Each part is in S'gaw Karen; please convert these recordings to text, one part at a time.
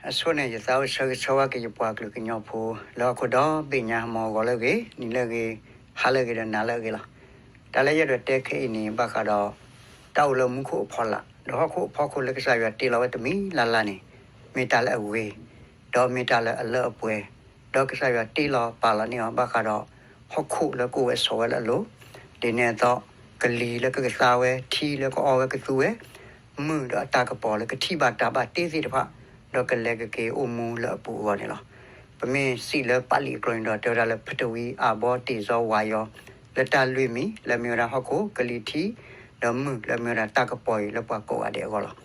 အဆိန့ၣ် ယသးအိၣ်ဆၢဂ့ၤဆၢဝါက့ၤယပှၤကလုာ်ကညီဖိ လၢဟီၣ်ခိၣ်ဒီဘ့ၣ်ညါ မ့ၢ်ဂီၤလၢအဂ့ၤ, နံၤလၢအဂ့ၤ, ဟါလၢအဂ့ၤဒီးနၤလၢအဂ့ၤလီၤ. တၢ်လၢယအဲၣ်ဒိးတဲခဲအံၤန့ၣ် ဘၣ်ဃးဒီး တၢ်အိၣ်လၢမူခိၣ်အဖီလာ် ဒီးဟီၣ်ခိၣ်အဖီခိၣ်လၢကစၢ်ယွၤတ့လီၤဝဲတမံၤလၢ်လၢ်န့ၣ် မ့ၢ်တၢ်လၢအဂ့ၤ, ဒီးမ့ၢ်တၢ်လၢအလၢအပှဲၤ, ဒီးကစၢ်ယွၤတ့လီၤပာ်လီၤန့ၢ်အီၤ ဘၣ်ဃးဒီး ဟီၣ်ခိၣ်လၢကအိၣ်ဝဲဆိးဝဲလၢအလိၤ, ဒ်န့ၣ်အသိး ကလံၤလၢကကသါဝဲ, ထံလၢကအီဝဲကသူဝဲ, မုၢ်ဒီးအတၢ်ကပီၤလၢကထံၣ်ဘၣ်တၢ်ဘၣ်တ့သ့ၣ်တဖၣ်, ဒီးကလဲၤကက့ၤအိၣ်မူလၢအပူၤအဂီၢ်န့ၣ်လီၤ. ပမ့ၢ်စံးလၢပာ်လံာ်အကျိာ်န့ၣ်ဒီး တဲဝဲဒၣ်လၢ ပထဝီ အာဘော် တေဇော် ဝါရော လၢတၢ်လွံၢ်မံၤ လၢမ့ၢ်ဝဲဒၣ်ဟီၣ်ခိၣ်, ကလံၤထံ, ဒီးမုၢ်လၢမ့ၢ်ဝဲဒၣ်တၢ်ကပီၤအံၤလၢပှၤကိးဂၤဒဲးအဂီၢ်လီၤ.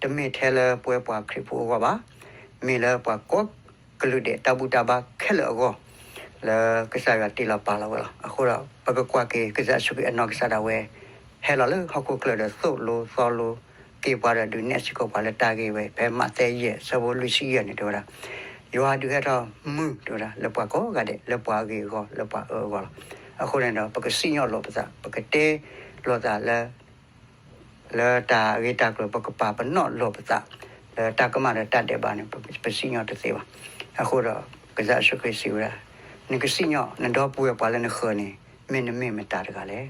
တမ့ၢ်ထဲလၢပဝဲပှၤခရံာ်ဖိအဂီၢ်ဘၣ်, မ့ၢ်လၢပှၤကိးကလုာ်ဒဲးတၢ်ဘူၣ်တၢ်ဘါခဲလၢာ်အဂီၢ်, လၢကစၢ်ယွၤတ့လီၤပာ်လီၤဝဲလီၤ. အဃိဒီး ပကကွၢ်က့ၤကစၢ်ယ့ၣ်ၡူးခရံာ်အနီၢ်ကစၢ်ဒၣ်ဝဲ ဟဲလီၤလၢဟီၣ်ခိၣ်ချၢဒီးသိၣ်လိသီလိက့ၤပှၤဒီးဒုးနဲၣ်စ့ၢ်ကီးပှၤလၢတၢ်ဂ့ၢ်ဝဲ ဖဲမးသဲယဲၢ် ဆၢဖိလွံၢ်ဆံယဲၢ်န့ၣ် တဲဝဲဒၣ်, ယွၤဒုးဟဲထီၣ်မုၢ် တဲဝဲဒၣ် လၢပှၤကိးဂၤဒဲး လၢပှၤအဂ့ၤအဂီၢ် လၢပှၤအၢအဂီၢ်လီၤ. အဃိန့ၣ်ဒီး ပကစံၣ်ညီၣ်လိာ်ပသး ပကတဲလိာ်သးလၢ လၢတၢ်ဂ့ၢ်တၢ်ကျိၤ ပကပာ်ပနီၣ်လိာ်ပသး လၢတၢ်ကမၣ်ဒီးတၢ်ဒဲးဘးန့ၣ် ပစံၣ်ညီၣ်တသ့ဘၣ်. အဃိဒီး ကစၢ်ယ့ၣ်ၡူးခရံာ်စံးဝဲဒၣ်, နကစံၣ်ညီၣ် နဒီပုၢ်ဝဲၢ်ပှၤလၢနဃၢၤန့ၣ် မ့ၢ်နမ့ၢ်မတၤတဂၤလဲၣ်.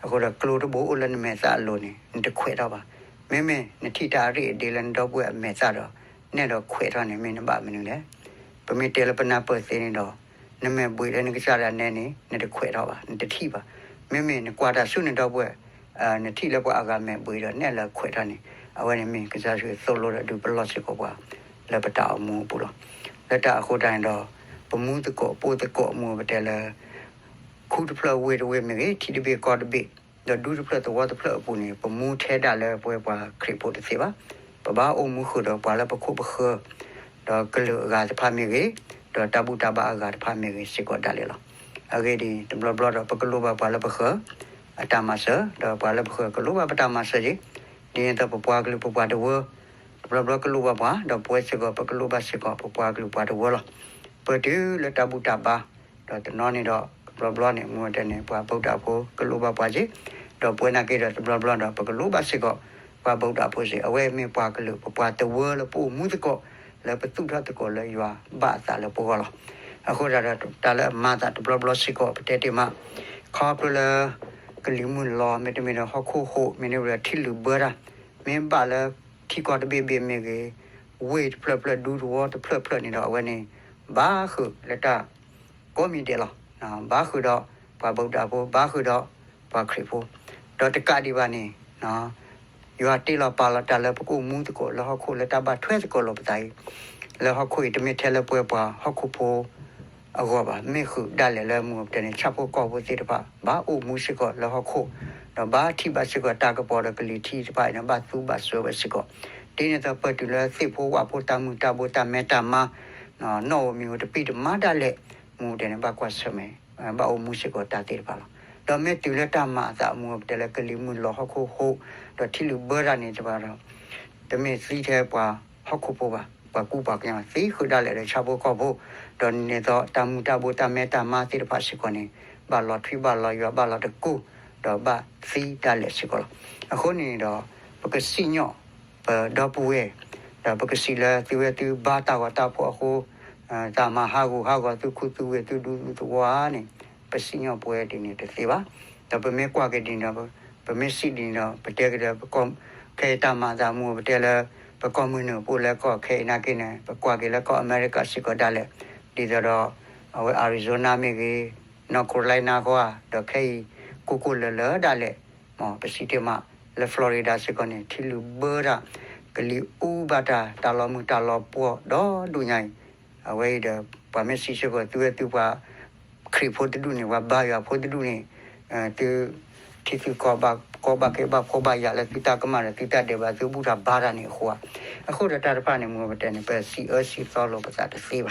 အဃိဒီး ကျိတဘိအိၣ်လၢနမဲာ်သၣ်အလိၤန့ၣ် နတခွဲးထီၣ်ဘၣ်. မ့မ့ၢ်နထံၣ်တၢ်အရ့ၣ်အဒ့လၢနဒီပုၢ်ဝဲၢ်အမဲာ်သၣ်ဒီး နဲၣ်ဒီးခွဲးထီၣ်န့ၣ် မ့ၢ်နဘၣ်မနုၤလဲၣ်. ပမ့ၢ်တဲလၢပနၢ်ပၢၢ်သ့န့ၣ်ဒီး နမဲာ်ဘှံးလၢနကစၢ်ဒၣ်နဲန့ၣ် နတခွဲးထီၣ်ဘၣ်, နတထံၣ်ဘၣ်. မ့မ့ၢ်နကွၢ်တၢ်ဆူနဒီပုၢ်ဝဲၢ် နထံၣ်လၢပှၤအဂၤမဲာ်ဘှံးဒီးနဲၣ်လၢခွဲးထီၣ်န့ၣ် အဝဲန့ၣ်မ့ၢ်ကစၢ်ယ့ၣ်ၡူးသိၣ်လိဒီးဒုးပလီၢ်စ့ၢ်ကီးပှၤ လၢပတၢ်အိၣ်မူအပူၤလီၤ. လၢတၢ်အဃိတၢ်န့ၣ်ဒီး ပမူသကိးပိၢ်သကိး မ့ၢ်ပတဲလၢ ခူတဖျၢၣ်ဝ့ၢ်တဝ့ၢ်မ့ၢ်ဂ့ၤ, ထံတဘ့ၣ်ကီၢ်တဘ့ၣ်, ဒီးဒူတဖျၢၣ်သဝီတဖျၢၣ်အပူၤန့ၣ် ပမူထဲဒၣ်လၢပဝဲပှၤခရံာ်ဖိတသ့ဘၣ်. ပဘၣ်အိၣ်မူဃုာ်ဒီးပှၤလၢပခိၣ်ပဃၢၤ, ဒီးကလုာ်အဂၤတဖၣ်မ့ၢ်ဂ့ၤ, ဒီးတၢ်ဘူၣ်တၢ်ဘါအဂၤတဖၣ်မ့ၢ်ဂ့ၤစ့ၢ်ကီးဒၣ်လဲာ်လီၤ. အဂ့ၢ်ဒ်အံၤ, တဘျီဘျီဒီးပကလိၣ်ဘၣ်ပှၤလၢပဃၢၤ အတၢ်မၤစၢၤ, ဒီးပှၤလၢပဃၢၤကလိၣ်ဘၣ်ပတၢ်မၤစၢၤက့ၤ, ဒ်န့ၣ်အသိးပပှၤကလုာ်ပပှၤတဝၢ တဘျီဘျီကလိၣ်ဘၣ်ပှၤ, ဒီးပဝဲစ့ၢ်ကီးပကလိၣ်ဘၣ်စ့ၢ်ကီး ပပှၤကလုာ်ပှၤတဝၢလီၤ. ပတုၤလၢတၢ်ဘူၣ်တၢ်ဘါ, ဒီးတနီၤန့ၣ်ဒီး တဘျီဘျီန့ၣ် မ့ၢ်တဲန့ၣ် ပှၤဗုဒ္ဓဖိကလိၣ်ဘၣ်ပှၤက့ၤ, ဒီးပဝဲနာ်က့ဒီး တဘျီဘျီဒီး ပကလိၣ်ဘၣ်စ့ၢ်ကီး ပှၤဗုဒ္ဓဖိစ့ၢ်, အဝဲမ့ၢ်ပှၤကလုာ်ပပှၤတဝၢလၢပအိၣ်မူသကိး လၢပသူၣ်ထီၣ်သကိးလၢယွၤဘၣ်အသးလၢပဂီၢ်လီၤ. အဃိသတးဒီး တၢ်လၢအမၤသးတဘျီဘျီစ့ၢ်ကီး ပတဲတ့ၢ်မး, ခီဖျိလၢ ကလံၤမုၢ်လီၤ မ့တမ့ၢ်ဒီးဟီၣ်ခိၣ်ဟိး မ့တမ့ၢ်ဒီးထံလုာ်ဘၢတၢ်, မ့ၢ်ဘၣ်လၢထံကီၢ်တဘ့ၣ်ဘ့ၣ်မ့ၢ်ဂ့ၤ, ဝ့ၢ်တဖျၢၣ်ဖျၢၣ် ဒူသဝီတဖျၢၣ်ဖျၢၣ်န့ၣ်ဒီး အဝဲန့ၣ် ဘၣ်ဃုာ်လၢတၢ်ကိးမံၤဒဲးလီၤ. ဘၣ်ဃုာ်ဒီးပှၤဗုဒ္ဓဖိ, ဘၣ်ဃုာ်ဒီးပှၤခရံာ်ဖိ, ဒီးတကးဒံးဘၣ်န့ၣ် ယွၤတ့လီၤပာ်လီၤတၢ်လၢပကအိၣ်မူသကိးလၢဟီၣ်ခိၣ်လၢတၢ်ဘၣ်ထွဲသကိးလိာ်ပသးအံၤ, လၢဟီၣ်ခိၣ်အံၤ တမ့ၢ်ထဲလၢပဝဲပှၤဟီၣ်ခိၣ်ဖိအဂီၢ်ဘၣ်, မ့ၢ်ဃုာ်ဒၣ်လဲာ်လၢမူပတဲန့ၣ် ဆၣ်ဖိကီၢ်ဖိသ့ၣ်တဖၣ် ဘၣ်အိၣ်မူစ့ၢ်ကီးလၢဟီၣ်ခိၣ်, ဒီးဘၣ်ထံၣ်ဘၣ်စ့ၢ်ကီးတၢ်ကပီၤဒီးကလံၤထံးတဖၣ်အံၤန့ၣ် ဘၣ်သူဘၣ်စွဲဝဲစ့ၢ်ကီး, ဒ်န့ၣ်အသိးပတုၤလၢသ့ၣ်ဖိဝၣ်ဖိတၢ်မုာ်တၢ်ဘိတၢ်မဲတၢ်မါ နီၣ်ဧိၤမံၤဧိၤတပံၢ်တမါဒၣ်လဲာ်, မူပတဲန့ၣ် ဘၣ်ကွၢ်ဆၢၣ်မဲာ်, ဘၣ်အိၣ်မူစ့ၢ်ကီးတၢ်သ့ၣ်တဖၣ်လီၤ. ဒီးမ့ၢ်တုၤလၢတၢ်မၤအသးအမူပတဲလၢကလံၤမုၢ်လီၤဟီၣ်ခိၣ်ဟိး, ဒီးထံလုာ်ဘၢတၢ်န့ၣ်တဖၣ်ဒီး တမ့ၢ်သံထဲပှၤဟီၣ်ခိၣ်ဖိဘၣ်, ပှၤကူပှၤကညီသံဃုာ်ဒၣ်လဲာ်ဒီးဆၣ်ဖိကီၢ်ဖိ, ဒီးန့ၣ်အသိးတၢ်မုာ်တၢ်ဘိတၢ်မဲတၢ်မါသ့ၣ်တဖၣ်စ့ၢ်ကီးန့ၣ် ဘၣ်လီၤထွံဘၣ်လီၤယွၤဘၣ်လီၤတကိၢ်, ဒီးဘၣ်သံဒၣ်လဲာ်စ့ၢ်ကီးလီၤ. အဃိန့ၣ်ဒီး ပကစံၣ်ညီၣ် ပဒီပုၢ်ဝဲၢ်, ဒီးပကစံးလၢသုဝဲသုဘါတၢ်ဂီၤတၢ်ဖှီၣ်အဃိ, တၢ်မၤဟးဂူာ်ဟးဂီၤသုခူသူဝ့ၢ်သုဒူသုသဝီန့ၣ်, ပစံၣ်ညီၣ်ပဝဲဒ်န့ၣ်တသ့ဘၣ်. ဒီးပမ့ၢ်ကွၢ်က့ၤဒ်န့ၣ်ဒီး, ပမ့ၢ်စံးဒ်န့ၣ်ဒီး ပတဲက့ၤဒီး ခဲအံၤတၢ်မၤအသးမူပတဲလၢ ပကီၢ်မုၢ်နုာ်အပူၤလၢကီၢ်ခဲအံၤနာ်က့န့ၣ် ပကွၢ်က့ၤလၢကီၢ်အမဲရကၤစ့ၢ်ကီးဒၣ်လဲာ်, ဒ်သိးဒီး အဝဲ Arizona မ့ၢ်ဂ့ၤ, North Carolina ဃီဧါ, ဒီးခဲအံၤ ကိၢ်ကိၢ်လၢၤလၢၤဒၣ်လဲာ်, မ်ပစံးတ့ၢ်မး လၢ Florida စ့ၢ်ကီးန့ၣ် ထံလုာ်ဘၢတၢ်, ကလံၤအူဘၣ်တၢ်, တၢ်လီၤမုၢ်တၢ်လီၤပှီၢ်ဒီဒူၣ်ညါအံၤ, အဝဲအံၤဒီး ပှၤမ့ၢ်စံးစ့ၢ်ကီးသုဝဲသုပှၤ ခရံာ်ဖိတဒူၣ်န့ၣ် ပှၤဘါယွၤဖိတဒူၣ်န့ၣ်, သု ထံသုကီၢ်ဘၣ်ကီဘၣ်ခဲဘၣ်ဖှီၣ်ဘၣ်ယာ်လၢသုတၢ်ကမၣ်ဒီးသုတၢ်ဒဲးဘးသုဘူၣ်တၢ်ဘါတၢ်န့ၣ်အဃိဧါ. အဃိဒီးတၢ်တဖၣ်န့ၣ် မ့ၢ်ပတဲန့ၣ် ပစံးအၢစံးသီလိာ်ပသးတသ့ဘၣ်.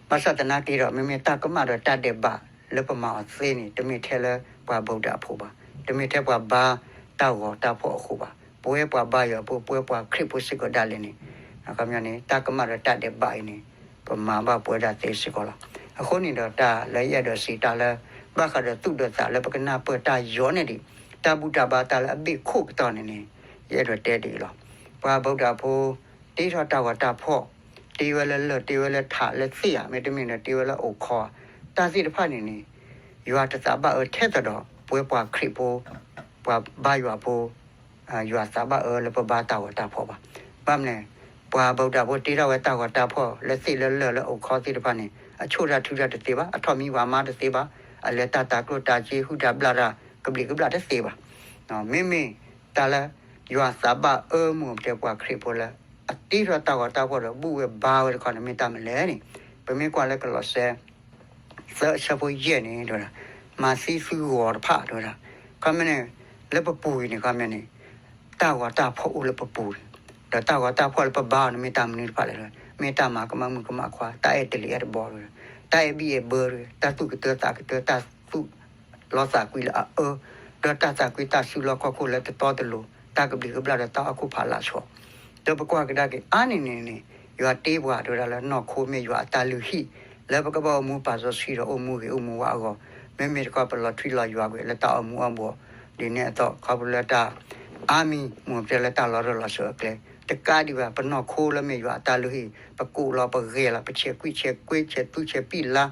ဘၣ်ဆၣ်သနာ်က့ဒီး မ့မ့ၢ်တၢ်ကမၣ်ဒီးတၢ်ဒဲးဘးလၢပမၤအီၤသ့န့ၣ် တမ့ၢ်ထဲလၢပှၤဗုဒ္ဓအဖိဘၣ်, တမ့ၢ်ထဲပှၤဘါတၢ်ဂီၤတၢ်ဖှီၣ်အဃိဘၣ်, ပဝဲပှၤဘါယွၤဖိ ပဝဲပှၤခရံာ်ဖိစ့ၢ်ကီးဒၣ်လဲာ်န့ၣ် အခီပညီန့ၣ် တၢ်ကမၣ်ဒီးတၢ်ဒဲးဘးအံၤန့ၣ် ပမၤဘၣ်ပဝဲဒၣ်သ့စ့ၢ်ကီးလီၤ. အဃိန့ၣ်ဒီးတၢ်လၢယအဲၣ်ဒိးစံးတၢ်လၢ ဘၣ်ဃးဒီးသူၣ်ဒီးသးလၢပကနၢ်ပၢၢ်တၢ်ယီၤန့ၣ်ဒံး, တၢ်ဘူၣ်တၢ်ဘါတၢ်လၢအဘ့ၣ်ခိၣ်ကတီၢ်န့ၣ်န့ၣ် ယအဲၣ်ဒိးတဲဒ်အံၤလီၤ. ပှၤဗုဒ္ဓအဖိ တ့ထီၣ်တၢ်ဂီၤတၢ်ဖှီၣ် တ့ဝဲလၢလၢၢ် တ့ဝဲလၢထးလၢသ့ၣ်ဧါ, မ့တမ့ၢ်ဒီးတ့ဝဲလၢအိၣ်ခီဧါ, တၢ်သ့ၣ်တဖၣ်န့ၣ်န့ၣ် ယွၤတသးဘၣ်အၢထဲသိးဒီး ပဝဲပှၤခရံာ်ဖိ ပှၤဘါယွၤဖိ ယွၤသးဘၣ်အၢလၢပဘါတၢ်ဂီၤတၢ်ဖီၣ်ဘၣ်. ဘၣ်မနုၤလဲၣ်, ပှၤဘၣ်ဒၣ်ဖိတ့ထီၣ်ဝဲတၢ်ဂီၤတၢ်ဖီၣ်လၢသ့ၣ်လၢလၢၢ်လၢအိၣ်ခီသ့ၣ်တဖၣ်န့ၣ် အဆိၣ်တၢ်ထုတၢ်တသ့ဘၣ်, အထီၣ်မံဝၤမါတသ့ဘၣ်, အလဲၤတၢ်တၤကျိၣ်တၤစ့ ဟုၣ်တၢ်ဘျၣ်တၢ် ကဘျံးကဘျၣ်တသ့ဘၣ်. မ့မ့ၢ်တၢ်လၢ ယွၤသးဘၣ်အၢမူးပတဲပှၤခရံာ်ဖိလၢ အတ့ထီၣ်တၢ်ဂီၤတၢ်ဖီၣ်ဒီးဘူၣ်ဝဲဘါဝဲတခီန့ၣ် မ့ၢ်တၢ်မနုၤလဲၣ်န့ၣ်, ပမ့ၢ်ကွၢ်လၢကလီးစဲ သၢအဆၢဖိယဲၢ်န့ၣ် တဲဝဲဒၣ်, မၤသံသုဂီၤတဖၣ် တဲဝဲဒၣ်, ခီမ့ၢ်န့ၣ် လၢပပူၤအံၤန့ၣ် ခီမ့ၢ်န့ၣ် တၢ်ဂီၤတၢ်ဖီၣ်အိၣ်လၢပပူၤန့ၣ်, ဒီးတၢ်ဂီၤတၢ်ဖီၣ်လၢပဘါအီၤန့ၣ် မ့ၢ်တၢ်မနုၤတဖၣ်လဲၣ်, မ့ၢ်တၢ်မၤကမၣ်မုၣ်ကမၣ်ခွါ, တၢ်အဲၣ်တလံၤအဲၣ်တဘီ တဲဝဲဒၣ်, တၢ်အဲၣ်ဘံၣ်အဲၣ်ဘၢ တဲဝဲ, တၢ်သူၣ်ကတၢသးကတၢ တၢ်သူၣ်လီသးကွံလၢအအၢ, ဒီးတၢ်သးကွံတၢ်စုလီၢ်ခီၣ်ခိၣ်လၢတတီတလိၤ, တၢ်ကဘျံးကဘျၣ်ဒီးတၢ်အီၣ်ခိၣ်ဖးလၢအဆီ, ဒီးပကွၢ်ကဒါက့ၤအါန့ၢ်န့ၣ်န့ၣ် ယွၤတ့ပှၤ တဲဝဲဒၣ်လၢနီၢ်ခိမ့ၢ်ယွၤအတၢ်လုၢ်ဟံၣ် လၢပကဘၣ်အိၣ်မူပာ်စီဆှံဒီးအိၣ်မူဂ့ၤအိၣ်မူဝါအဂီၢ်, မ့မ့ၢ်တခီပလီၤထွံလီၤယွၤကွံာ်လၢတၢ်အိၣ်မူအီၣ်ဘှီၣ်, ဒ်န့ၣ်အသိး ခီဖျိလၢတၢ်အါမံၤ မူးပတဲလၢတၢ်လီၤရၢၢ်လီၤစၢၤအကျဲ တကးဒံးဘၣ် ပနီၢ်ခိလၢမ့ၢ်ယွၤအတၢ်လုၢ်ဟံၣ် ပကိးလီၤပဂဲၤလီၤ ပဆဲးကွံာ်ဆဲးကွ့ ဆဲးသူဆဲးပံၣ်လါ,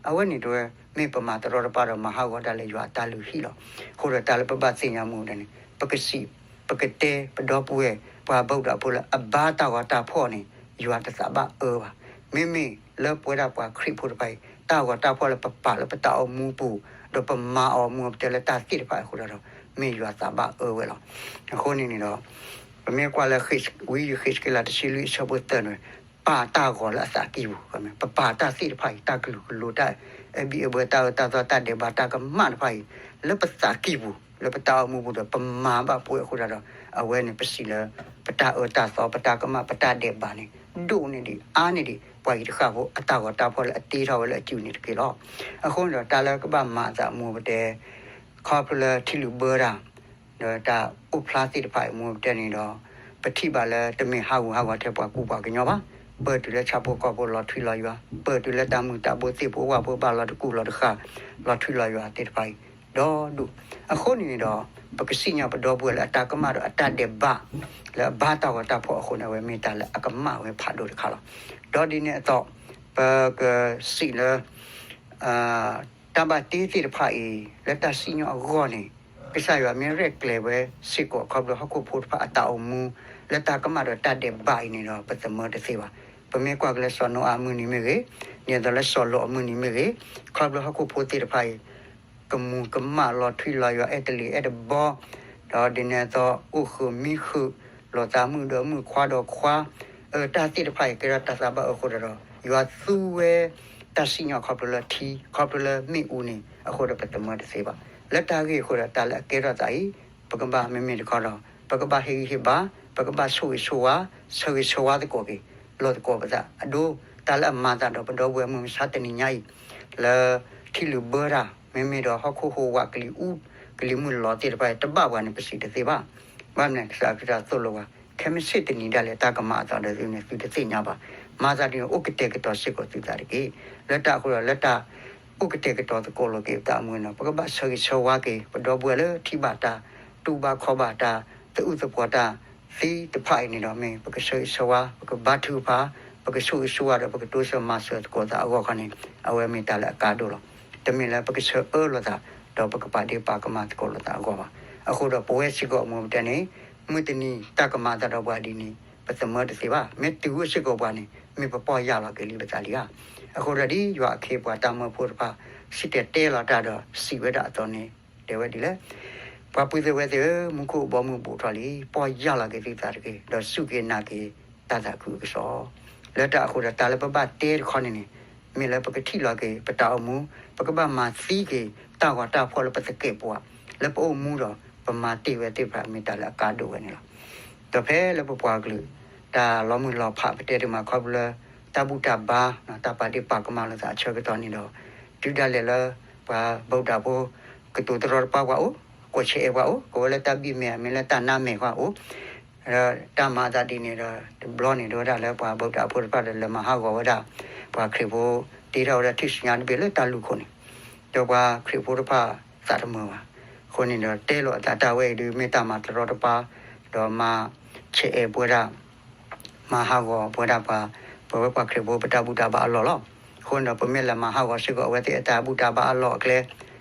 အဝဲန့ၣ်တဲဝဲ မ့ၢ်ပမၤတရီတပါဒီးမၤဟးဂီၤတၢ်လၢယွၤအတၢ်လုၢ်ဟံၣ်လီၤ. အဃိဒီးတၢ်လၢပဘၣ်သ့ၣ်ညါမူးဒၣ်န့ၣ် ပကစံး ပကတဲ ပဒီပုၢ်ဝဲၢ် ပှၤဘၣ်ဒၣ်ဖိလၢအဘါတၢ်ဂီၤတၢ်ဖီၣ်န့ၣ် ယွၤတသးဘၣ်အၢဘၣ်. မ့မ့ၢ်လၢပဝဲဒၣ်ပှၤခရံာ်ဖိတဖၣ်အံၤ တၢ်ဂီၤတၢ်ဖီၣ်လၢပပာ်လၢပတၢ်အိၣ်မူပူၤ ဒီးပမၤအီၤမူးပတဲလၢတၢ်သ့ၣ်တဖၣ်အဃိဒီး မ့ၢ်ယွၤသးဘၣ်အၢဝဲလီၤ. အဃိန့ၣ်န့ၣ်ဒီး ပမ့ၢ်ကွၢ်လၢ ဝံယဃ့းစက့လး တဆံလွံၢ် အဆၢဖိသၢန့ၣ် ပာ်တၢ်ဂီၤလၢအသးကံၢ်ပူၤ, ပပာ်တၢ်သ့ၣ်တဖၣ်အံၤ တၢ်ကလုာ်ကလိၤ တၢ်အဲၣ်ဘံၣ်အဲၣ်ဘၢ တၢ်အၢတၢ်သီ တၢ်ဒဲးဘး တၢ်ကမၣ်တဖၣ်အံၤ လၢပသးကံၢ်ပူၤ လၢပတၢ်အိၣ်မူပူၤဒီး ပမၤဘၣ်ပှဲၤအဃိဒီး အဝဲန့ၣ်ပစံးလၢ ပတၢ်အၢတၢ်သီ ပတၢ်ကမၣ် ပတၢ်ဒဲးဘးန့ၣ် ဒိၣ်န့ၢ်ဒံးအါန့ၢ်ဒံး ပှၤအံၤတဃၣ်ဖိ အတၢ်ဂီၤတၢ်ဖီၣ်လၢအတ့ထီၣ်ဝဲလၢအစုန့ၣ်တက့ၢ်လီၤ. အဃိန့ၣ်ဒီး တၢ်လၢကဘၣ်မၤအသးမူးပတဲ ခီဖျိလၢထံလုာ်ဘၢတၢ် ဒီးတၢ်အိၣ်ဖျါသ့ၣ်တဖၣ်အံၤ မူးပတဲန့ၣ်ဒီး ပထံၣ်ဘၣ်လၢတမ့ၢ်ဟးဂူာ်ဟးဂီၤထဲပှၤကူပှၤကညီဘၣ်. ပၢၢ်တုၤလၢဆၣ်ဖိကီၢ်ဖိလီၤထွံလီၤယွၤ, ပၢၢ်တုၤလၢတၢ်မုာ်တၢ်ဘိသ့ၣ်ဖိဝၣ်ဖိဘၣ်လီၤတကူၣ်လီၤတဃၣ် လီၤထွံလီၤယွၤသ့ၣ်တဖၣ်အံၤ ဒီဒူၣ်. အဃိန့ၣ်န့ၣ်ဒီး ပကစံၣ်ညီၣ်ပဒီပုၢ်ဝဲၢ်လၢအတၢ်ကမၣ်ဒီးအတၢ်ဒဲးဘး လၢအဘါတၢ်ဂီၤတၢ်ဖီၣ်အဃိန့ၣ် အဝဲမ့ၢ်တၢ်လၢအကမၣ်ဝဲဖးဒိၣ်တခါလီၤ. ဒီးဒ်န့ၣ်အသိး ပကစံးလၢ တၢ်ဘၣ်တ့သ့ၣ်တဖၣ်အံၤ လၢတၢ်စံၣ်ညီၣ်အဂီၢ်န့ၣ် ကစၢ်ယွၤမ့ၢ်ရဲၣ်ကျဲၤဝဲစ့ၢ်ကီး ခီဖျိဟီၣ်ခိၣ်ဖိတဖၣ်အတၢ်အိၣ်မူ လၢတၢ်ကမၣ်ဒီးတၢ်ဒဲးဘးအံၤန့ၣ်ဒီး ပသမၢတသ့ဘၣ်. ပမ့ၢ်ကွၢ်က့ၤလၢစီၤနိအၤအမုၢ်နံၤမ့ၢ်ဂ့ၤ, ဒ်သိးလၢစီၤလီးအမုၢ်နံၤမ့ၢ်ဂ့ၤ, ခီဖျိဟီၣ်ခိၣ်ဖိသ့ၣ်တဖၣ်အံၤ ကမူၤကမၣ်လီၤထွံလီၤယွၤ အဲၣ်တလံၤအဲၣ်တဘီ, ဒီးဒ်န့ၣ်အသိး အိၣ်ဃုာ်မံဃုာ် လိာ်သးမုၣ်ဒီးမုၣ်ခွါဒီးခွါ, အတၢ်သ့ၣ်တဖၣ်အံၤ ကဲထီၣ်တၢ်သးဘၣ်အၢအဃိဒီး ယွၤသူဝဲ တၢ်စံၣ်ညီၣ်ခီဖျိလၢထံ ခီဖျိလၢမ့ၣ်အူန့ၣ် အဃိဒီးပသမၢတသ့ဘၣ်. လၢတၢ်ဂ့ၢ်အဃိဒီး တၢ်လၢအကဲထီၣ်သးအံၤ ပကဘၣ်မ့မ့ၢ်တခီဒီး ပကဘၣ်ဟ့ၣ်ဂံၢ်ဟ့ၣ်ဘါ, ပကဘၣ်ဆိၣ်ဂ့ၤဆိၣ်ဝါ, ဆၢဂ့ၤဆၢဝါသကိးက့ၤ လီၤသကိးပသး အဒိ တၢ်လၢအမၤသးဒီးပဒီပုၢ်ဝဲၢ်မုၢ်မဆါတနံၤညါအံၤ လၢထံလုာ်ဘၢတၢ် မ့မ့ၢ်ဒီးဟီၣ်ခိၣ်ဟိဝး ကလံၤအူ ကလံၤမုၢ်လီၤသ့ၣ်တဖၣ်အံၤ တဘၣ်ပှၤန့ၣ် ပစံးတသ့ဘၣ်. ဘၣ်မနုၤ ကစၢ်ခရံာ်သိၣ်လိပှၤ ခဲမုၢ်ဆ့ၣ်တနံၤဒၣ်လဲာ် တၢ်ကမၤအသးဒီးသုန့ၣ် သုတသ့ၣ်ညါဘၣ်. မၤသးဒ်န့ၣ် အိၣ်ကတဲာ်ကတီၤစ့ၢ်ကီးသုသးတက့ၢ်. လၢတၢ်အဃိဒီး လၢတၢ်အိၣ်ကတဲာ်ကတီၤသကိးလိာ်က့ၤပတၢ်အိၣ်မူန့ၣ် ပကဘၣ်ဆၢဂ့ၤဆၢဝါက့ၤ ပဒီပုၢ်ဝဲၢ်လၢထံၣ်ဘၣ်တၢ် တူၢ်ဘၣ်ခီၣ်ဘၣ်တၢ် သအုးသပှီၤတၢ်သ့တဖၣ်အံၤန့ၣ်ဒီး မ့ၢ်ပကဆၢဂ့ၤဆၢဝါ ပကဘါထုကဖၣ် ပကဆိၣ်ဂ့ၤဆိၣ်ဝါဒီး ပကတိစၢၤမၤစၢၤသကိးသးအဂီၢ်ခီန့ၣ် အဝဲမ့ၢ်တၢ်လၢအကါဒိၣ်လီၤ. တမ့ၢ်လၢပကဆၢအၢလိာ်သး ဒီးပကပာ်ဒ့ပာ်ကမၣ်သကိးလိာ်သးအဂီၢ်ဘၣ်. အဃိဒီးပဝဲစ့ၢ်ကီးအမိၢ်ပတဲန့ၣ် မုၢ်တနံၤတၢ်ကမၤအသးဒီးပှၤဒ်န့ၣ် ပသမၢတသ့ဘၣ်. မ့ၢ်တုၤအိၣ်စ့ၢ်ကီးပှၤန့ၣ် မ့ၢ်ပပီၢ်ယၢ်လီၤက့ၤလံပသးလံဧါ. အဃိဒီးဒ်ယွၤအခ့အပှၤတၢ်မၢဖိတဖၣ် စံၣ်တဲၤတဲလီၤတၢ်ဒီးစံးဝဲဒၣ်အသိးန့ၣ် တဲဝဲဒ်လဲၣ်. ပှၤပုၢ်သ့ၣ်ဝဲၢ်သ့ၣ်ဧၢ, မူခိၣ်ဘီမုၢ်ဘူးထီၣ်လံ, ပီၢ်ယၢ်လီၤက့ၤသုသးတက့ၢ်, ဒီးစူၢ်က့ၤနာ်က့ၤတၢ်သးခုအကစီၣ်. လၢတၢ်အဃိဒီး တၢ်လၢပဘၣ်တဲတခီန့ၣ်န့ၣ် မ့ၢ်လၢပကထံၣ်လီၤက့ၤပတၢ်အိၣ်မူ, ပကဘၣ်မၤသံက့ၤတၢ်ဂီၤတၢ်ဖီၣ်လၢပသကဲာ်ပဝး လၢပအိၣ်မူဒီး ပမၤတ့ၢ်ဝဲသ့ၣ်တဖၣ် မ့ၢ်တၢ်လၢအကါဒိၣ်ဝဲန့ၣ်လီၤ. ဒီးဖဲလၢပပှၤကလုာ် တၢ်လီၤမုၢ်လီၤဖး ပတဲတမံၤခီဖျိလၢ တၢ်ဘူၣ်တၢ်ဘါ တၢ်ပာ်ဒ့ၣ်ပာ်ကမၣ်လိာ်သးအဆၢကတီၢ်န့ၣ်ဒီး တုၤဒၣ်လဲာ်လၢ ပှၤဘၣ်ဒၣ်ဖိ ကတိၤတရီတပါပှၤအိၣ်, ကိးဆဲးအဲးပှၤအိၣ်, ကဝဲလၢတၢ်ဘံၣ်မဲာ် မ့ၢ်လၢတၢ်နါမဲာ်ပှၤအိၣ်, တၢ်မၤအသးဒ်န့ၣ်ဒီး တဘျီန့ၣ်ဒီးဝဲဒၣ်လၢပှၤဘၣ်ဒၣ်ဖိတဖၣ်ဒီး လဲၤမၤဟးဂီၤဝဲဒၣ် ပှၤခရံာ်ဖိ တ့ထီၣ်ဝဲဒၣ်ထူၣ်စုညါတဘ့ၣ်လၢတၢ်လူၢ်ခိၣ်န့ၣ်, ဒီးပှၤခရံာ်ဖိတဖၣ်သးတမုာ်ဘၣ်. အဃိန့ၣ်ဒီး တဲလိာ်အသးတၢ်ဝဲအံၤဒုး မ့ၢ်တၢ်မၤတရီတပါ ဒီးမၤဆဲးအဲးပဝဲဒၣ် မၤဟးဂီၤပဝဲဒၣ်ပှၤ ပဝဲပှၤခရံာ်ဖိပတၢ်ဘူၣ်တၢ်ဘါအလီၢ်လီၤ. အဃိန့ၣ်ဒီး ပမ့ၢ်လဲၤမၤဟးဂီၤစ့ၢ်ကီး အဝဲသ့ၣ်အတၢ်ဘူၣ်တၢ်ဘါအလီၢ်အကျဲ,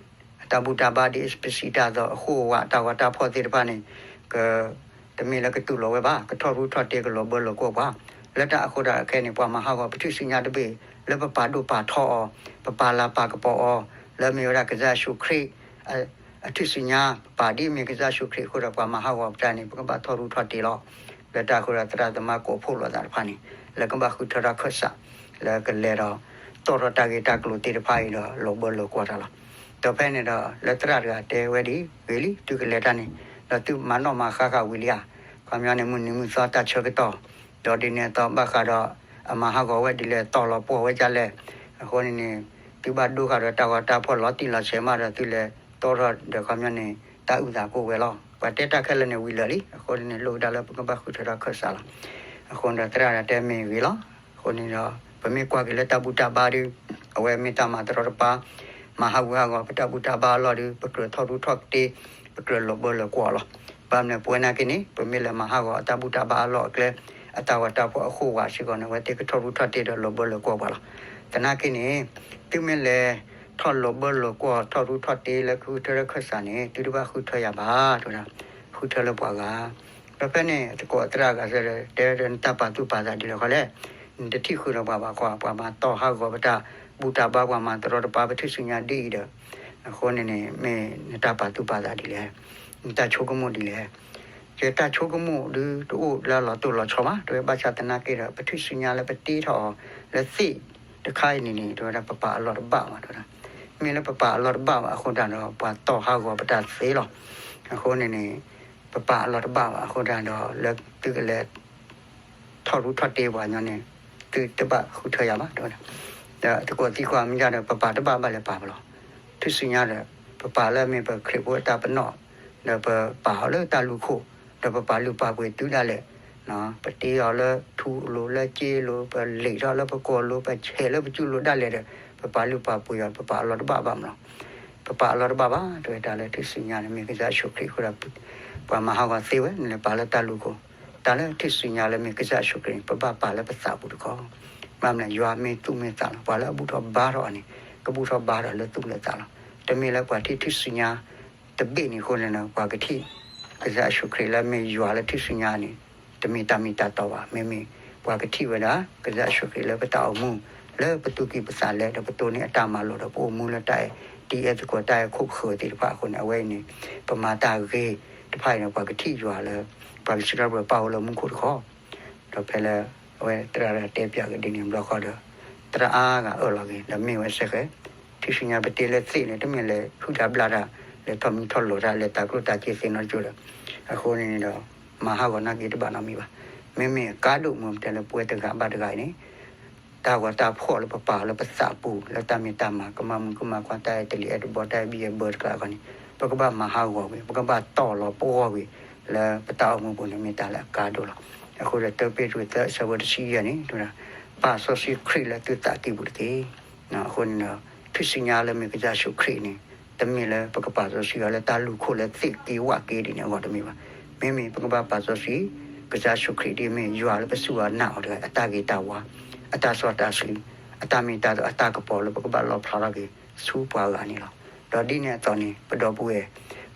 အတၢ်ဘူၣ်တၢ်ဘါဒ်ပစံးတၢ်အသိး အဃိဝဲ တၢ်ဂီၤတၢ်ဖီၣ်သ့ၣ်တဖၣ်န့ၣ် က တမ့ၢ်လၢကတူၢ်လိာ်ဝဲဘၣ်, ကထီၣ်ရူထီၣ်တ့ ကလီၤဘၢလီၤကွီၢ်ပှၤ. လၢတၢ်အဃိဒီးခဲအံၤန့ၣ် ပှၤမၤဟးဂီၤပထူၣ်စုညါတဘ့ၣ် လၢပပာ်ဒိၣ်ပာ်ထီအီၤ, ပပာ်လၤပာ်ကပီၤအီၤ, လၢမ့ၢ်ဝဲဒၣ်ကစၢ်ယ့ၣ်ၡူးခရံာ် အထူၣ်စုညါ, ပပာ်ဒ်မ့ၢ်ကစၢ်ယ့ၣ်ၡူးခရံာ်အဃိဒီး ပှၤမၤဟးဂီၤပတၢ်န့ၣ် ပကဘၣ်ထီၣ်ရူထီၣ်တ့လီၤ. လၢတၢ်အဃိဒီးသရၣ်သမါကိးဖှိၣ်လိာ်သးတဖၣ်န့ၣ် လၢကဘၣ်ဃုထၢထီၣ်ခၢၣ်စး လၢကလဲၤဒီး တီၣ်ထီၣ်တၢ်ဂ့ၢ်တၢ်ကျိၤသ့ၣ်တဖၣ်အံၤဒီး လီၤဘၢလီၤကွီၢ်တၢ်လီၤ. ဒီးဖဲန့ၣ်ဒီး လၢသရၣ်တဂၤတဲဝဲဒ်အံၤ, ဂ့ၤလံ, သုကလဲၤတၢ်န့ၣ် ဒီးသုမၤနီၣ်မၤဃါဃာ်ဝံၤလံဧါ. ခီပညီန့ၣ် မုၢ်နံၤမုၢ်သီတၢ်ဆၢကတီၢ်, ဒီးဒ်န့ၣ်အသိးဘၣ်ဃးဒီး အမၤဟးဂီၤဝဲဒ်လဲၣ် တီၢ်လီၤပှီၢ်ဝဲဒ်လဲၣ်. အဃိန့ၣ်န့ၣ် သုဘၣ်ဒိဃာ်ဒီးတၢ်ဂီၤတၢ်ဖီၣ်လီၤတံၢ်လီၤဆဲးမးဒီး သုလဲၤတီၣ်ထီၣ်ဒီး ခီပညီန့ၣ် တၢ်အုၣ်သးကိၣ်ဝဲလီၤ. ပှၤတဲတၢ်ခဲလၢာ်န့ၣ်ဝံၤလၢာ်လံ. အဃိန့ၣ်န့ၣ် လိၣ်ဝဲဒၣ်လၢပကဘၣ်ဃုထၢထီၣ်ခၢၣ်စးလီၤ. အဃိန့ၣ်ဒီးသရၣ်တဂၤတဲမ့ၢ်ဂ့ၤလီၤ. အဃိန့ၣ်ဒီး ပမ့ၢ်ကွၢ်က့ၤလၢတၢ်ဘူၣ်တၢ်ဘါဒီး အဝဲမ့ၢ်တၢ်မၤတရီတပါ, မၤဟးဂူာ်ဟးဂီၤပတၢ်ဘူၣ်တၢ်ဘါအလီၢ်ဒီး ပကြၢးထီၣ်ရူထီၣ်တ့, ပကြၢးလီၤဘၢလီၤကွီၢ်လီၤ. ဘၣ်မနုၤပဝဲနာ်က့န့ၣ် ပမ့ၢ်လဲၤမၤဟးဂီၤအတၢ်ဘူၣ်တၢ်ဘါအလီၢ်အကျဲ အတၢ်ဂီၤတၢ်ဖီၣ်အဃိဝဲစ့ၢ်ကီးန့ၣ် အဝဲသ့ၣ်ကထီၣ်ရူထီၣ်တ့ဒီးလီၤဘၢလီၤကွီၢ်ပှၤလီၤ. သနာ်က့န့ၣ် သုမ့ၢ်လဲၤထီၣ်လီၤဘၢလီၤကွီၢ် ထီၣ်ရူထီၣ်တ့လၢကဃုထၢထီၣ်ခၢၣ်စးန့ၣ် သုတဘၣ်ဃုထၢယၤဘၣ် တဲဝဲဒၣ်, ဃုထၢလၢပှၤဂၤ. ဒီးဖဲန့ၣ် သကိးသရၣ်ဂၤစ့ၢ်ဒီး တဲဒီးနတၢ်ပာ်သူၣ်ပာ်သးဒ်လဲၣ်ဃီလဲၣ်, နတထံၣ်ဃုာ်ဒီးပှၤဘၣ်ဃီ ပှၤမၤတီၢ်ဟးဂီၤပတၢ်ဘူၣ်တၢ်ဘါ ပှၤမၤတရီတပါပထူၣ်စုညါဒ်အံၤဒီး အဃိန့ၣ်န့ၣ် မ့ၢ်နတၢ်ပာ်သူၣ်ပာ်သးဒ်လဲၣ်, နတၢ်ဆိကမိၣ်ဒ်လဲၣ်. ယတၢ်ဆိကမိၣ်ဒုးတအိၣ်လၢအလီၤတိၢ်လီၤဆီဘၣ် တဲဝဲ, ဘၣ်ဆၣ်သနာ်က့ဒီး ပထူၣ်စုညါလၢပတ့ထီၣ်အီၤလၢသ့ၣ်တခါအံၤန့ၣ်န့ၣ် တဲဝဲဒၣ် ပပာ်အလီၢ်တဘၣ်ဘၣ် တဲဝဲဒၣ်. မ့ၢ်လၢပပာ်အလီၢ်တဘၣ်ဘၣ်အဃိတၢ်ဒီး ပှၤတီၢ်ဟးဂီၤပတၢ်သ့လီၤ. အဃိန့ၣ်န့ၣ် ပပာ်အလီၢ်တဘၣ်ဘၣ်အဃိတၢ်ဒီး လၢသုကလဲၤ ထီၣ်ရူထီၣ်တ့ပှၤညီန့ၣ် သုတဘၣ်ဃုထၢယၤဘၣ် တဲဝဲဒၣ်. ဒီးသကိးသံကွၢ်မ့ၢ်ယၤဒီး ပပာ်တဘၣ်ဘၣ်လဲၣ်ပာ်ပလီၢ်, ထူၣ်စုညါဒီး ပပာ်လၢအမ့ၢ်ပခရံာ်ဖိအတၢ်ပနီၣ်, ဒီးပပာ်အီၤလၢတၢ်လူၢ်ခိၣ်, ဒီးပပာ်လုၢ်ပာ်ပှ့ၤတုၤဒၣ်လဲာ်, ပတ့အီၤလၢထူလိၤလၢက့လိၤ ပလံာ်ထီၣ်လၢပကိာ်လိၤ ပဆဲးလၢပစုလိၤဒၣ်လဲာ်ဒီး ပပာ်လုၢ်ပာ်ပှ့ၤအီၤ ပပာ်အလီၢ်တဘၣ်ဘၣ်မးလီၤ. ပပာ်အလီၢ်တဘၣ်ဘၣ် တဲဝဲဒၣ်လၢထူၣ်စုညါန့ၣ် မ့ၢ်ကစၢ်ယ့ၣ်ၡူးခရံာ်အဃိဒီး ပှၤမၤဟးဂီၤသ့ဝဲ နလဲၤပာ်လၢတၢ်လူၢ်ခိၣ်, တၢ်လၢထူၣ်စုညါလၢမ့ၢ်ကစၢ်ယ့ၣ်ၡူးခရံာ်န့ၣ် ပဘၣ်ပာ်လၢပသးပူၤတခီ, ဘၣ်မနုၤယွၤမ့ၢ်သူၣ်မ့ၢ်သးလီၤ. ပှၤလၢအဘူၣ်ထီၣ်ဘါထီၣ်အီၤန့ၣ် ကဘူၣ်ထီၣ်ဘါထီၣ်လၢသူၣ်လၢသးလီၤ. တမ့ၢ်လၢပှၤထံၣ်ထူၣ်စုညါ တဘ့ၣ်န့ၣ်အဃိန့ၣ် ပှၤကထံၣ် ကစၢ်ယ့ၣ်ၡူးခရံာ်လၢမ့ၢ်ယွၤလၢထူၣ်စုညါန့ၣ် တမ့ၢ်တၢ်မ့ၢ်တၢ်တီဘၣ်. မ့မ့ၢ်ပှၤကထံၣ်ဝဲဒၣ် ကစၢ်ယ့ၣ်ၡူးခရံာ်လၢပတၢ်အိၣ်မူ လၢပသူၣ်ကံၢ်ပသးလဲ ဒီးပတိၢ်န့ၢ်အတၢ်မၤလိာ်ဒီး ပအိၣ်မူလၢတၢ်အဲၣ် ဒ်အဲၣ်သကိးတၢ်အဲၣ်ခိၣ်ဃၢၤသ့ၣ်တဖၣ်အဃိန့ၣ် အဝဲအံၤန့ၣ် ပမၤတၢ်ဂ့ၤတဖၣ်အံၤန့ၣ် ပှၤကထံၣ်ယွၤလၢ ပှၤကစံးထီၣ်ပတြၢၤပၣ်အိၣ်လၢမူခိၣ်တခီ ဒီးဖဲလၢအဝဲသရၣ်တဂၤတဲပၠးက့ၤဒ်န့ၣ်ဘျီဃီဒီး သရၣ်အါဂၤအၢၣ်လီၤက့ၤ ဒီးမ့ၢ်ဝဲစဲဃဲ ထူၣ်စုညါပတ့လၢသ့ၣ်န့ၣ် တမ့ၢ်လဲၤဟုၣ်တၢ်ဘျၣ်တၢ် လဲၤထီၣ်မံထီၣ်လီၤတၢ် လဲၤတၤကျိၣ်တၤစ့သ့နီတကၠိဒီး အဃိန့ၣ်ဒီး မၤဟးဂီၤနာ်က့တဘၣ်နီတမံၤဘၣ်. မ့မ့ၢ်အကါဒိၣ်မ့ၢ်ပတဲလၢပဝဲတဂၤဘၣ်တဂၤအံၤန့ၣ် တၢ်ဂီၤတၢ်ဖီၣ်လၢပပာ်အီၤလၢပသးပူၤ လၢတၢ်မ့ၢ်တၢ်မၤ ကမၤမုာ်ကမၤခွါ တၢ်အဲၣ်တလံၤအဲၣ်တဘီ တၢ်အဲၣ်ဘံၣ်အဲၣ်ဘၢတကျါတခီန့ၣ် ပကဘၣ်မၤဟးဂီၤကွံာ် ပကဘၣ်တီၢ်လီၤပှီၢ်ကွံာ် လၢပတၢ်အိၣ်မူပူၤန့ၣ် မ့ၢ်တၢ်လၢအကါဒိၣ်လီၤ. အဃိဒီးတၢပ့းတရူးသၢအဆၢဖိတဆံယဲၢ်န့ၣ် တဲဝဲဒၣ် ပာ်စီဆှံခရံာ်လၢသုသးကံၢ်ပူၤတက့ၢ်. အဃိန့ၣ်ဒီး ထူၣ်စုညါလၢမ့ၢ်ကစၢ်ယ့ၣ်ၡူးခရံာ်န့ၣ် တမ့ၢ်လၢပကပာ်စီဆှံအီၤလၢတၢ်လူၢ်ခိၣ်လၢသ့ၣ်က့ဝၣ်က့ဒ်န့ၣ်အဂီၢ်တမ့ၢ်ဘၣ်. မ့မ့ၢ်ပကဘၣ်ပာ်စီဆှံ ကစၢ်ယ့ၣ်ၡူးခရံာ်ဒ်မ့ၢ်ယွၤလၢပစူၢ်အီၤနာ်အီၤတဂၤ အတၢ်ဂ့ၤတၢ်ဝါ အတၢ်စီတၢ်ဆှံ အတၢ်မ့ၢ်တၢ်တီ အတၢ်ကပီၤလၢပကဘၣ်လီၣ်ဖျါထီၣ်က့ၤ ဆူပှၤဂၤန့ၣ်လီၤ. ဒီးဒ်န့ၣ်အသိးန့ၣ် ပဒီပုၢ်ဝဲၢ်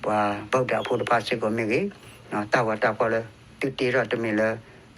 ပှၤဗုဒ္ဓဘာသာဖိတဖၣ်စ့ၢ်ကီးမ့ၢ်ဂ့ၤ တၢ်ဂီၤတၢ်ဖီၣ်လၢ သုတ့ထီၣ်တမ့ၢ်လၢ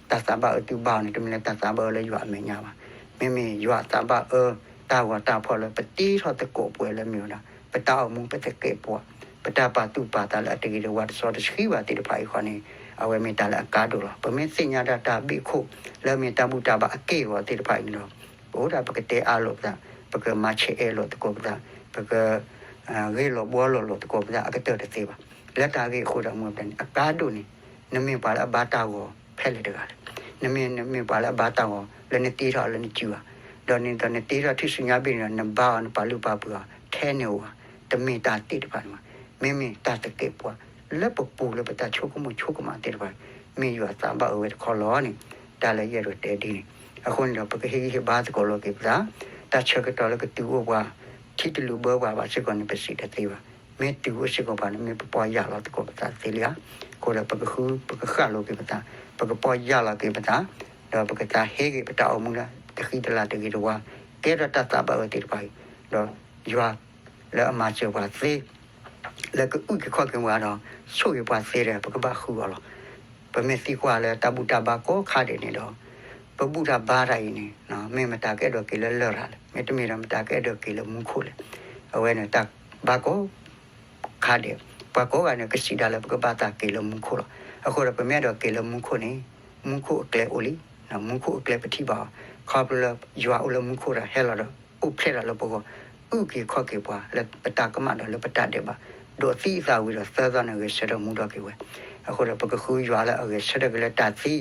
တၢ်သးဘၣ်အၢသုဘါအီၤန့ၣ် တမ့ၢ်လၢတၢ်သးဘၣ်အၢလၢယွၤအမဲာ်ညါဘၣ်. မ့မ့ၢ်ယွၤသးဘၣ်အၢ တၢ်ဂီၤတၢ်ဖီၣ်လၢပတ့ထီၣ်သကိးပှဲၤလၢမ့ၢ်ဝဲဒၣ် ပတၢ်အိၣ်မူပသကဲးပဝး ပတၢ်ပာ်သူၣ်ပာ်သးလၢအတဂ့ၤတဝါတစီတဆှံဘၣ်သ့ၣ်တဖၣ်အံၤဃီန့ၣ် အဝဲမ့ၢ်တၢ်လၢအကါဒိၣ်လီၤ. ပမ့ၢ်သ့ၣ်ညါဒၣ်တၢ်ဘ့ၣ်ခိၣ် လၢမ့ၢ်တၢ်ဘူၣ်တၢ်ဘါအက့ၢ်အဂီၤသ့ၣ်တဖၣ်အံၤန့ၣ်ဒီး ပအိၣ်ဒၣ်ပကတဲအၢၣ်လီၤပသး ပကမၤဆဲးအဲၣ်လီၤသကိးပသး ပက ဂ့ၢ်လီၤဘှီလီၤလိာ်သကိးပသးအကတၢၢ်တသ့ဘၣ်. လၢတၢ်ဂ့ၢ်အဃိဒီးမ့ၢ်ပတဲန့ၣ် အကါဒိၣ်န့ၣ် နမ့ၢ်ပှၤလၢအဘါတၢ်ဂီၤဖဲလဲၣ်တဂၤလဲၣ်. နမ့ၢ် နမ့ၢ်ပှၤလၢအဘါတၢ်ဂီၤ လၢနတ့ထီၣ်လၢနစုဧါ. ဒီးနတ့ထီၣ်ထူၣ်စုညါဘ့ၣ်န့ၣ်ဒီး နဘါအီၤ နပာ်လုၢ်ပာ်ပှ့ၤအီၤ ထဲန့ၣ်ဧါ. တမ့ၢ်တၢ်သ့ၣ်တဖၣ်န့ၣ်ဘၣ်. မ့မ့ၢ်တၢ်သကဲးပဝး လၢပပူၤလၢပတၢ်ဆိကမိၣ်ဆိကမးသ့ၣ်တဖၣ် မ့ၢ်ယွၤသးဘၣ်အၢဝဲတခီလီၤန့ၣ် တၢ်လၢယအဲၣ်ဒိးတဲဒ်န့ၣ်. အဃိန့ၣ်ဒီး ပကဟ့ၣ်ဂံၢ်ဟ့ၣ်ဘါသကိးလိာ်က့ၤပသး တၢ်ဆၢကတီၢ်လၢကတုၤအိၣ်ပှၤ ထံတလူၤဘၢပှၤဘၣ်စ့ၢ်ကီးန့ၣ် ပစံးတသ့ဘၣ်. မ့ၢ်တုၤအိၣ်စ့ၢ်ကီးပှၤန့ၣ် မ့ၢ်ပပီၢ်ယၢ်လီၤသကိးပသးသ့လံဧါ. အဃိဒီး ပကဃု ပကဃၣ်လိာ်က့ၤပသး ပကပီၢ်ယၢ်လီၤက့ၤပသး ဒီးပကသးဟ့ၣ်ဂ့ၤပတၢ်အိၣ်မူလၢ တၢ်ဃံတလၤတဂ့ၤတဝါ, ကဲထီၣ်တၢ်သးဘၣ်အၢသ့ၣ်တဖၣ်အံၤ, ဒီးယွၤလၢအမၤစၢၤပှၤသ့ လၢကအုၣ်က့ၤခီၣ်က့ၤပှၤဒီး ဆိၣ်ဂ့ၤပှၤသ့ဒီး ပကဘၣ်ဃုအီၤလီၤ. ပမ့ၢ်သံကွၢ်လၢတၢ်ဘူၣ်တၢ်ဘါကိးခါဒဲးန့ၣ်ဒီး ပဘူၣ်တၢ်ဘါတၢ်အံၤန့ၣ် မ့ၢ်မတၤကအဲၣ်ဒိးက့ၤလၢလရာ်လဲၣ်, မ့တမ့ၢ်ဒီးမတၤကအဲၣ်ဒိးက့ၤလၢမူခိၣ်လဲၣ်. အဝဲန့ၣ်တၢ်ဘါကိး ခါဒဲး, ပှၤကိးဂၤန့ၣ် ကစံးဒၣ်လၢပကဘၣ်သးက့ၤလၢမူခိၣ်လီၤ. အဃိဒီးပမ့ၢ်အဲၣ်ဒိးက့ၤလၢမူခိၣ်န့ၣ် မူခိၣ်အကျဲအိၣ်လံ, မူခိၣ်အကျဲပထံၣ်ဘၣ်အီၤ, ခီဖျိလၢယွၤအိၣ်လၢမူခိၣ်ဒီးဟဲလီၤဒီး အိၣ်ဖျဲၣ်ဒီးလၢပဂီၢ်, အုၣ်က့ၤခီၣ်က့ၤပှၤလၢပတၢ်ကမၣ်ဒီးလၢပတၢ်ဒဲးဘး, ဒိးသံအသးဝံၤဒီးသၢသီန့ၣ်ဂဲၤဆၢထၢၣ်မူထီၣ်က့ၤဝဲ. အဃိဒီးပကဃုယွၤလၢအဂဲၤဆၢထၢၣ်က့ၤလၢတၢ်သံ,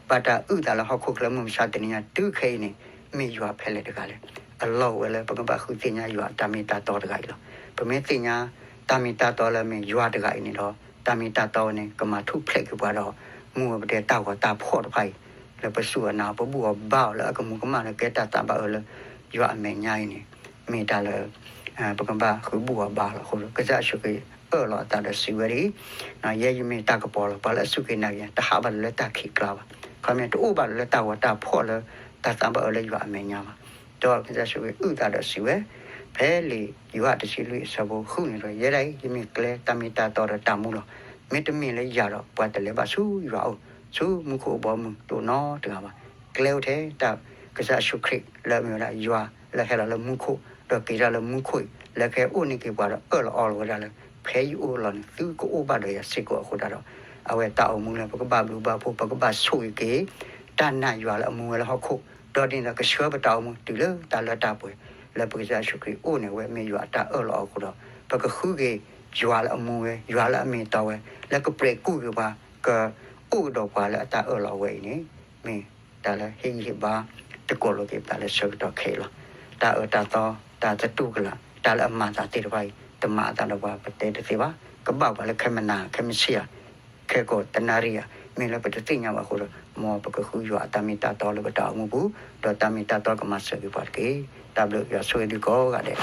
ဘၣ်တၢ်အုၣ်သးလၢဟီၣ်ခိၣ်ချၢမုၢ်မဆါတနံၤညါတုၤခဲအံၤန့ၣ် မ့ၢ်ယွၤဖဲလဲၣ်တဂၤလဲၣ်. အလီၢ်အိၣ်ဝဲလၢပကဘၣ်ဃုသ့ၣ်ညါယွၤအတၢ်မ့ၢ်တၢ်တီတဂၤအံၤလီၤ. ပမ့ၢ်သ့ၣ်ညါတၢ်မ့ၢ်တၢ်တီလၢမ့ၢ်ယွၤတဂၤအံၤန့ၣ်ဒီး တၢ်မ့ၢ်တၢ်တီဝဲန့ၣ် ကမၤထူၣ်ဖျဲးက့ၤပှၤဒီး မ့ၢ်ဝဲပတဲတၢ်ဂီၤတၢ်ဖှီၣ်တဖၣ်အံၤ လၢပစူၢ်အနာ် ပဘူၣ်အီၤဘါအီၤလၢအကမူၤကမၣ်လၢကဲတၢ်သးဘၣ်အၢလၢ ယွၤအမဲာ်ညါအံၤန့ၣ် မ့ၢ်တၢ်လၢ ပကဘၣ်ဃုဘူၣ်အီၤဘါအီၤလီၤ. အဃိဒီး ကစၢ်ယ့ၣ်ၡူးခရံာ်အၢၣ်လီၤအသးဒီးစံးဝဲဒ်အံၤ, ယဲယမ့ၢ်တၢ်ကပီၤလီၤ. ပှၤလၢအစူၢ်က့ၤနာ်က့ၤ တဟးဘၣ်လၢတၢ်ခံးကျါဘၣ်. ခီမ့ၢ်တအိၣ်ဘၣ်လၢတၢ်ဂီၤတၢ်ဖှီၣ်လၢ တၢ်သးဘၣ်အၢလၢယွၤအမဲာ်ညါဘၣ်. ဒီးကစၢ်ယ့ၣ်ၡူးခရံာ်အုၣ်သးဒီးစံးဝဲ, ဖဲလံာ်ယိၤဟၣ်တဆံလွံၢ်အဆၢဖိဃုန့ၣ်ဒီး ယဲဒၣ်အံၤ ယမ့ၢ်ကျဲ တၢ်မ့ၢ်တၢ်တီဒီးတၢ်မူလီၤ. မ့တမ့ၢ်လၢယၤဒီး ပှၤတလဲၤဘၣ်ဆူယွၤအအိၣ်, ဆူမူခိၣ်အဘီအမုၢ်တအိၣ်နီတဂၤဘၣ်. ကျဲအိၣ်ထဲတၢ်ကစၢ်ယ့ၣ်ၡူးခရံာ်လၢအမ့ၢ်ဝဲဒၣ်ယွၤလၢဟဲလီၤလၢမူခိၣ် ဒီးက့ၤတၢ်လၢမူခိၣ်အံၤ လၢကဟဲအိၣ်န့ၢ်က့ၤပှၤဒီးအၢၣ်လီၤအီလီၤဝဲဒၣ်လၢ ဖဲယအိၣ်လီၤန့ၣ် သုကအိၣ်ဘၣ်ဒီးယၤစ့ၢ်ကီးအဃိသတးဒီး အဝဲတၢ်အိၣ်မူလၢပကဘၣ်ဘျုးဘၣ်ဖှိၣ် ပကဘၣ်ဆိၣ်ဂ့ၤက့ၤ တၢ်နာ်ယွၤလၢအမူဝဲလၢဟီၣ်ခိၣ် ဒီးဒ်န့ၣ်ဒီးကဆှၢပတၢ်အိၣ်မူတုၤလၢတၢ်လၢတၢ်ပှဲၤ လၢပကစၢ်ယ့ၣ်ၡူးခရံာ်အအိၣ်န့ၣ် အဝဲမ့ၢ်ယွၤအတၢ်အၢၣ်လီၤအီၤအဃိဒီး ပကဃုက့ၤယွၤလၢအမူဝဲ ယွၤလၢအမ့ၢ်တီဝဲ လၢကပျဲးကူၣ်က့ၤပှၤ ကအိၣ်ကဒီးပှၤလၢအတၢ်အၢၣ်လီၤအဝဲအံၤန့ၣ် မ့ၢ်တၢ်လၢဟ့ၣ်ဂံၢ်ဟ့ၣ်ဘါတကိးလိာ်က့ၤပသးလၢဆၢကတီၢ်ခဲအံၤလီၤ. တၢ်အၢတၢ်သီ တၢ်သတူၢ်ကလာ် တၢ်လၢအမၤအသးသ့ၣ်တဖၣ်အံၤ တမၤအသးဒီးပှၤပတဲတသ့ဘၣ်. ကဘၣ်ပှၤလၢခဲမုၢ်နၤ ခဲမုၢ်ဆ့ၣ်ဧါ ခဲကိာ်တနၣ်ရံၣ်ဧါ မ့ၢ်လၢပတသ့ၣ်ညါဘၣ်အဃိဒီး မ်ပကဃုယွၤအတၢ်မ့ၢ်တၢ်တီလၢပတၢ်အိၣ်မူပူၤ ဒီးတၢ်မ့ၢ်တၢ်တီကမၤစၢၤက့ၤပှၤတက့ၢ်. တၢ်ဘျုးယွၤဆိၣ်ဂ့ၤသုကိးဂၤဒဲး.